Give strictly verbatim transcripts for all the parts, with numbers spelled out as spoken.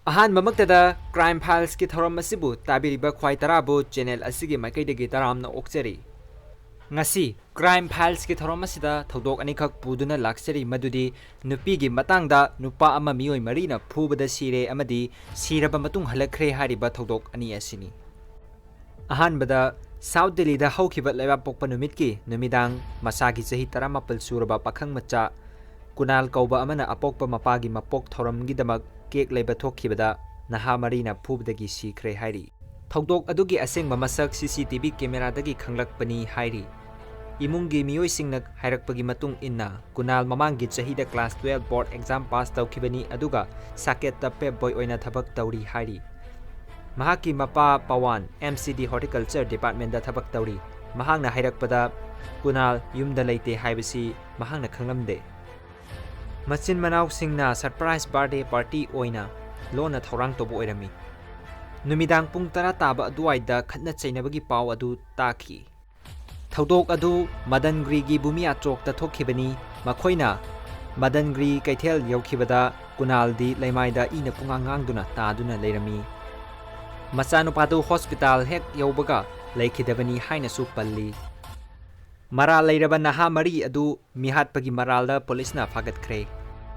ꯑꯍꯥꯟꯕꯃꯛꯇꯗ Crime Filesꯀꯤ ꯊꯧꯔꯝ ꯑꯁꯤꯕꯨ ꯇꯥꯕꯤꯔꯤꯕ ꯈ꯭ꯋꯥꯏ ꯇꯔꯥꯕꯨ channel ꯑꯁꯤꯒꯤ ꯃꯥꯏꯀꯩꯗꯒꯤ ꯇꯔꯥꯝꯅ ꯑꯣꯛꯆꯔꯤ꯫ ꯉꯁꯤ Crime Filesꯀꯤ ꯊꯧꯔꯝ ꯑꯁꯤꯗ ꯊꯧꯗꯣꯛ ꯑꯅꯤꯈꯛ ꯄꯨꯗꯨꯅ ꯂꯥꯛꯆꯔꯤ, ꯃꯗꯨꯗꯤ ꯅꯨꯄꯤꯒꯤ ꯃꯇꯥꯡꯗ ꯅꯨꯄꯥ ꯑꯃ ꯃꯤꯑꯣꯏ ꯃꯔꯤꯅ ꯐꯨꯕꯗ ꯁꯤꯔꯦ ꯑꯃꯗꯤ ꯁꯤꯔꯕ ꯃꯇꯨꯡ ꯍꯜꯂꯛꯈ꯭ꯔꯦ ꯍꯥꯏꯔꯤꯕ ꯊꯧꯗꯣꯛ ꯑꯅꯤ ꯑꯁꯤꯅꯤ꯫ ꯑꯍꯥꯟꯕꯗ, ꯁꯥꯎꯠ ꯗꯤꯜꯂꯤꯗ ꯍꯧꯈꯤꯕ ꯂꯩꯕꯥꯛꯄꯣꯛꯄ ꯅꯨꯃꯤꯠꯀꯤ ꯅꯨꯃꯤꯗꯥꯡ ꯃꯁꯥꯒꯤ ꯆꯍꯤ ꯇꯔꯥꯃꯥꯄꯜ ꯁꯨꯔꯕ ꯄꯥꯈꯪ ꯃꯆꯥ ꯀꯨꯅꯥꯜ ꯀꯧꯕ ꯑꯃꯅ ꯑꯄꯣꯛꯄ ꯃꯄꯥꯒꯤ ꯃꯄꯣꯛ ꯊꯧꯔꯝꯒꯤꯗꯃꯛ ꯀꯦꯛ ꯂꯩꯕ ꯊꯣꯛꯈꯤꯕꯗ ꯅꯍꯥ ꯃꯔꯤꯅ ꯐꯨꯕꯗꯒꯤ ꯁꯤꯈ꯭ꯔꯦ ꯍꯥꯏꯔꯤ꯫ ꯊꯧꯗꯣꯛ ꯑꯗꯨꯒꯤ ꯑꯁꯦꯡꯕ ꯃꯁꯛ CCTV cameraꯗꯒꯤ ꯈꯪꯂꯛꯄꯅꯤ ꯍꯥꯏꯔꯤ꯫ ꯏꯃꯨꯡꯒꯤ ꯃꯤꯑꯣꯏꯁꯤꯡꯅ ꯍꯥꯏꯔꯛꯄꯒꯤ ꯃꯇꯨꯡ ꯏꯟꯅ, ꯀꯨꯅꯥꯜ ꯃꯃꯥꯡꯒꯤ ꯆꯍꯤꯗ class twelve board exam pass ꯇꯧꯈꯤꯕꯅꯤ, ꯑꯗꯨꯒ ꯁꯥꯀꯦꯠꯇ pep boy ꯑꯣꯏꯅ ꯊꯕꯛ ꯇꯧꯔꯤ ꯍꯥꯏꯔꯤ꯫ ꯃꯍꯥꯛꯀꯤ ꯃꯄꯥ ꯄꯋꯥꯟ MCD Horticulture Departmentꯗ ꯊꯕꯛ ꯇꯧꯔꯤ꯫ ꯃꯍꯥꯛꯅ ꯍꯥꯏꯔꯛꯄꯗ, ꯀꯨꯅꯥꯜ ꯌꯨꯝꯗ ꯂꯩꯇꯦ ꯍꯥꯏꯕꯁꯤ ꯃꯍꯥꯛꯅ ꯈꯪꯂꯝꯗꯦ꯫ ꯃꯆꯤꯟ ꯃꯅꯥꯎꯁꯤꯡꯅ surprise birthday party ꯑꯣꯏꯅ ꯂꯣꯟꯅ ꯊꯧꯔꯥꯡ ꯇꯧꯕ ꯑꯣꯏꯔꯝꯃꯤ꯫ ꯅꯨꯃꯤꯗꯥꯡ ꯄꯨꯡ ꯇꯔꯥ ꯇꯥꯕ ꯑꯗꯨꯋꯥꯏꯗ ꯈꯠꯅ ꯆꯩꯅꯕꯒꯤ ꯄꯥꯎ ꯑꯗꯨ ꯇꯥꯈꯤ꯫ ꯊꯧꯗꯣꯛ ꯑꯗꯨ ꯃꯗꯟꯒ꯭ꯔꯤꯒꯤ ꯚꯨꯃꯤꯌꯥ ꯆꯣꯛꯇ ꯊꯣꯛꯈꯤꯕꯅꯤ꯫ ꯃꯈꯣꯏꯅ ꯃꯗꯟꯒ꯭ꯔꯤ ꯀꯩꯊꯦꯜ ꯌꯧꯈꯤꯕꯗ ꯀꯨꯅꯥꯜꯗꯤ ꯂꯩꯃꯥꯏꯗ ꯏꯅ ꯄꯨꯡꯉꯥꯡ ꯉꯥꯡꯗꯨꯅ ꯇꯥꯗꯨꯅ ꯂꯩꯔꯝꯃꯤ꯫ ꯃꯆꯥꯅꯨꯄꯥꯗꯨ ꯍꯣꯁꯄꯤꯇꯥꯜ ꯍꯦꯛ ꯌꯧꯕꯒ ꯂꯩꯈꯤꯗꯕꯅꯤ ꯍꯥꯏꯅꯁꯨ ꯄꯜꯂꯤ꯫ ꯃꯔꯥꯜ ꯂꯩꯔꯕ ꯅꯍꯥ ꯃꯔꯤ ꯑꯗꯨ ꯃꯤꯍꯥꯠꯄꯒꯤ ꯃꯔꯥꯜꯗ ꯄꯨꯂꯤꯁꯅ ꯐꯥꯒꯠꯈ꯭ꯔꯦ꯫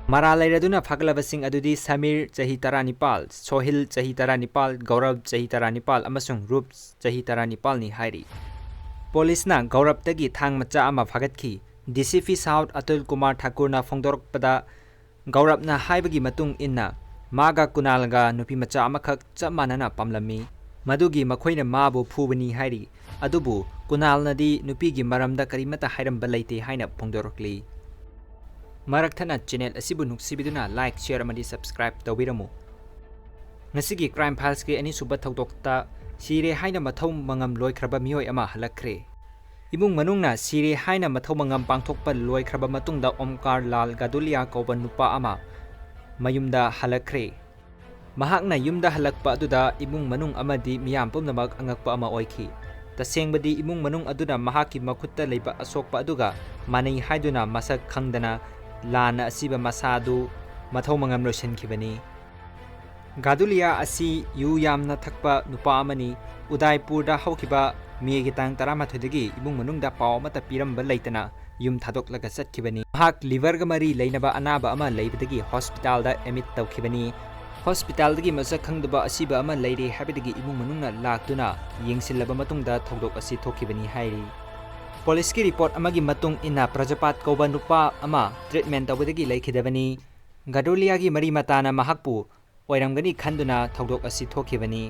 ꯃꯔꯥꯜ ꯂꯩꯔꯗꯨꯅ ꯐꯥꯒꯠꯂꯕꯁꯤꯡ ꯑꯗꯨꯗꯤ ꯁꯃꯤꯔ, ꯆꯍꯤ ꯇꯔꯥꯅꯤꯄꯥꯜ, ꯁꯣꯍꯤꯜ, ꯆꯍꯤ ꯇꯔꯥꯅꯤꯄꯥꯜ, ꯒꯧꯔꯕ, ꯆꯍꯤ ꯇꯔꯥꯅꯤꯄꯥꯜ, ꯑꯃꯁꯨꯡ ꯔꯨꯞ, ꯆꯍꯤ ꯇꯔꯥꯅꯤꯄꯥꯜꯅꯤ ꯍꯥꯏꯔꯤ꯫ ꯄꯨꯂꯤꯁꯅ ꯒꯧꯔꯕꯇꯒꯤ ꯊꯥꯡ ꯃꯆꯥ ꯑꯃ ꯐꯥꯒꯠꯈꯤ꯫ DCP South ꯑꯇꯨꯜ ꯀꯨꯃꯥꯔ ꯊꯥꯀꯨꯔꯅ ꯐꯣꯡꯗꯣꯔꯛꯄꯗ, ꯒꯧꯔꯕꯅ ꯍꯥꯏꯕꯒꯤ ꯃꯇꯨꯡ ꯏꯟꯅ, ꯃꯥꯒ ꯀꯨꯅꯥꯜꯒ ꯅꯨꯄꯤ ꯃꯆꯥ ꯑꯃꯈꯛ ꯆꯞ ꯃꯥꯟꯅꯅ ꯄꯥꯝꯂꯝꯃꯤ꯫ ꯃꯗꯨꯒꯤ ꯃꯈꯣꯏꯅ ꯃꯥꯕꯨ ꯐꯨꯕꯅꯤ ꯍꯥꯏꯔꯤ꯫ ꯑꯗꯨꯕꯨ ꯀꯨꯅꯥꯜꯅꯗꯤ ꯅꯨꯄꯤꯒꯤ ꯃꯔꯝꯗ ꯀꯔꯤꯃꯠꯇ ꯍꯥꯏꯔꯝꯕ ꯂꯩꯇꯦ ꯍꯥꯏꯅ ꯐꯣꯡꯗꯣꯔꯛꯂꯤ꯫ ꯃꯔꯛ ꯊꯠꯅ channel ꯑꯁꯤꯕꯨ ꯅꯨꯡꯁꯤꯕꯤꯗꯨꯅ like, share ꯑꯃꯗꯤ subscribe ꯇꯧꯕꯤꯔꯝꯃꯨ꯫ ꯉꯁꯤꯒꯤ Crime Filesꯀꯤ ꯑꯅꯤꯁꯨꯕ ꯊꯧꯗꯣꯛꯇ ꯁꯤꯔꯦ ꯍꯥꯏꯅ ꯃꯊꯧ ꯃꯉꯝ ꯂꯣꯏꯈ꯭ꯔꯕ ꯃꯤꯑꯣꯏ ꯑꯃ ꯍꯜꯂꯛꯈ꯭ꯔꯦ꯫ ꯏꯃꯨꯡ ꯃꯅꯨꯡꯅ ꯁꯤꯔꯦ ꯍꯥꯏꯅ ꯃꯊꯧ ꯃꯉꯝ ꯄꯥꯡꯊꯣꯛꯄ ꯂꯣꯏꯈ꯭ꯔꯕ ꯃꯇꯨꯡꯗ ꯑꯣꯝꯀꯥꯔ ꯂꯥꯜ ꯒꯥꯗꯨꯂꯤꯌꯥ ꯀꯧꯕ ꯅꯨꯄꯥ ꯑꯃ ꯃꯌꯨꯝꯗ ꯍꯜꯂꯛꯈ꯭ꯔꯦ꯫ ꯃꯍꯥꯛꯅ ꯌꯨꯝꯗ ꯍꯜꯂꯛꯄ ꯑꯗꯨꯗ ꯏꯃꯨꯡ ꯃꯅꯨꯡ ꯑꯃꯗꯤ ꯃꯤꯌꯥꯝ ꯄꯨꯝꯅꯃꯛ ꯑꯉꯛꯄ ꯑꯃ ꯑꯣꯏꯈꯤ꯫ ꯇꯁꯦꯡꯕꯗꯤ ꯏꯃꯨꯡ ꯃꯅꯨꯡ ꯑꯗꯨꯅ ꯃꯍꯥꯛꯀꯤ ꯃꯈꯨꯠꯇ ꯂꯩꯕ ꯑꯁꯣꯛꯄ ꯑꯗꯨꯒ ꯃꯥꯟꯅꯩ ꯍꯥꯏꯗꯨꯅ ꯃꯁꯛ ꯈꯪꯗꯅ ꯂꯥꯟꯅ ꯑꯁꯤꯕ ꯃꯁꯥ ꯑꯗꯨ ꯃꯊꯧ ꯃꯉꯝ ꯂꯣꯏꯁꯤꯟꯈꯤꯕꯅꯤ꯫ ꯒꯥꯗꯨꯂꯤꯌꯥ ꯑꯁꯤ ꯌꯨ ꯌꯥꯝꯅ ꯊꯛꯄ ꯅꯨꯄꯥ ꯑꯃꯅꯤ꯫ ꯎꯗꯥꯏꯄꯨꯔꯗ ꯍꯧꯈꯤꯕ ꯃꯦꯒꯤ ꯇꯥꯡ ꯇꯔꯥꯃꯥꯊꯣꯏꯗꯒꯤ ꯏꯃꯨꯡ ꯃꯅꯨꯡꯗ ꯄꯥꯎ ꯑꯃꯠꯇ ꯄꯤꯔꯝꯕ ꯂꯩꯇꯅ ꯌꯨꯝ ꯊꯥꯗꯣꯛꯂꯒ ꯆꯠꯈꯤꯕꯅꯤ꯫ ꯃꯍꯥꯛ ꯂꯤꯚꯔꯒ ꯃꯔꯤ ꯂꯩꯅꯕ ꯑꯅꯥꯕ ꯑꯃ ꯂꯩꯕꯗꯒꯤ ꯍꯣꯁꯄꯤꯇꯥꯜꯗ ꯑꯦꯗꯃꯤꯠ ꯇꯧꯈꯤꯕꯅꯤ꯫ ꯍꯣꯁꯄꯤꯇꯥꯜꯗꯒꯤ ꯃꯁꯛ ꯈꯪꯗꯕ ꯑꯁꯤꯕ ꯑꯃ ꯂꯩꯔꯦ ꯍꯥꯏꯕꯗꯒꯤ ꯏꯃꯨꯡ ꯃꯅꯨꯡꯅ ꯂꯥꯛꯇꯨꯅ ꯌꯦꯡꯁꯤꯜꯂꯕ ꯃꯇꯨꯡꯗ ꯊꯧꯗꯣꯛ ꯑꯁꯤ ꯊꯣꯛꯈꯤꯕꯅꯤ ꯍꯥꯏꯔꯤ꯫ ꯄꯨꯂꯤꯁꯀꯤ ꯔꯤꯄꯣꯔꯠ ꯑꯃꯒꯤ ꯃꯇꯨꯡ ꯏꯟꯅ, ꯄ꯭ꯔꯖꯄꯥꯠ ꯀꯧꯕ ꯅꯨꯄꯥ ꯑꯃ ꯇ꯭ꯔꯤꯠꯃꯦꯟ ꯇꯧꯕꯗꯒꯤ ꯂꯩꯈꯤꯗꯕꯅꯤ꯫ ꯒꯥꯗꯨꯂꯤꯌꯥꯒꯤ ꯃꯔꯤ ꯃꯇꯥꯅ ꯃꯍꯥꯛꯄꯨ ꯑꯣꯏꯔꯝꯒꯅꯤ ꯈꯟꯗꯨꯅ ꯊꯧꯗꯣꯛ ꯑꯁꯤ ꯊꯣꯛꯈꯤꯕꯅꯤ꯫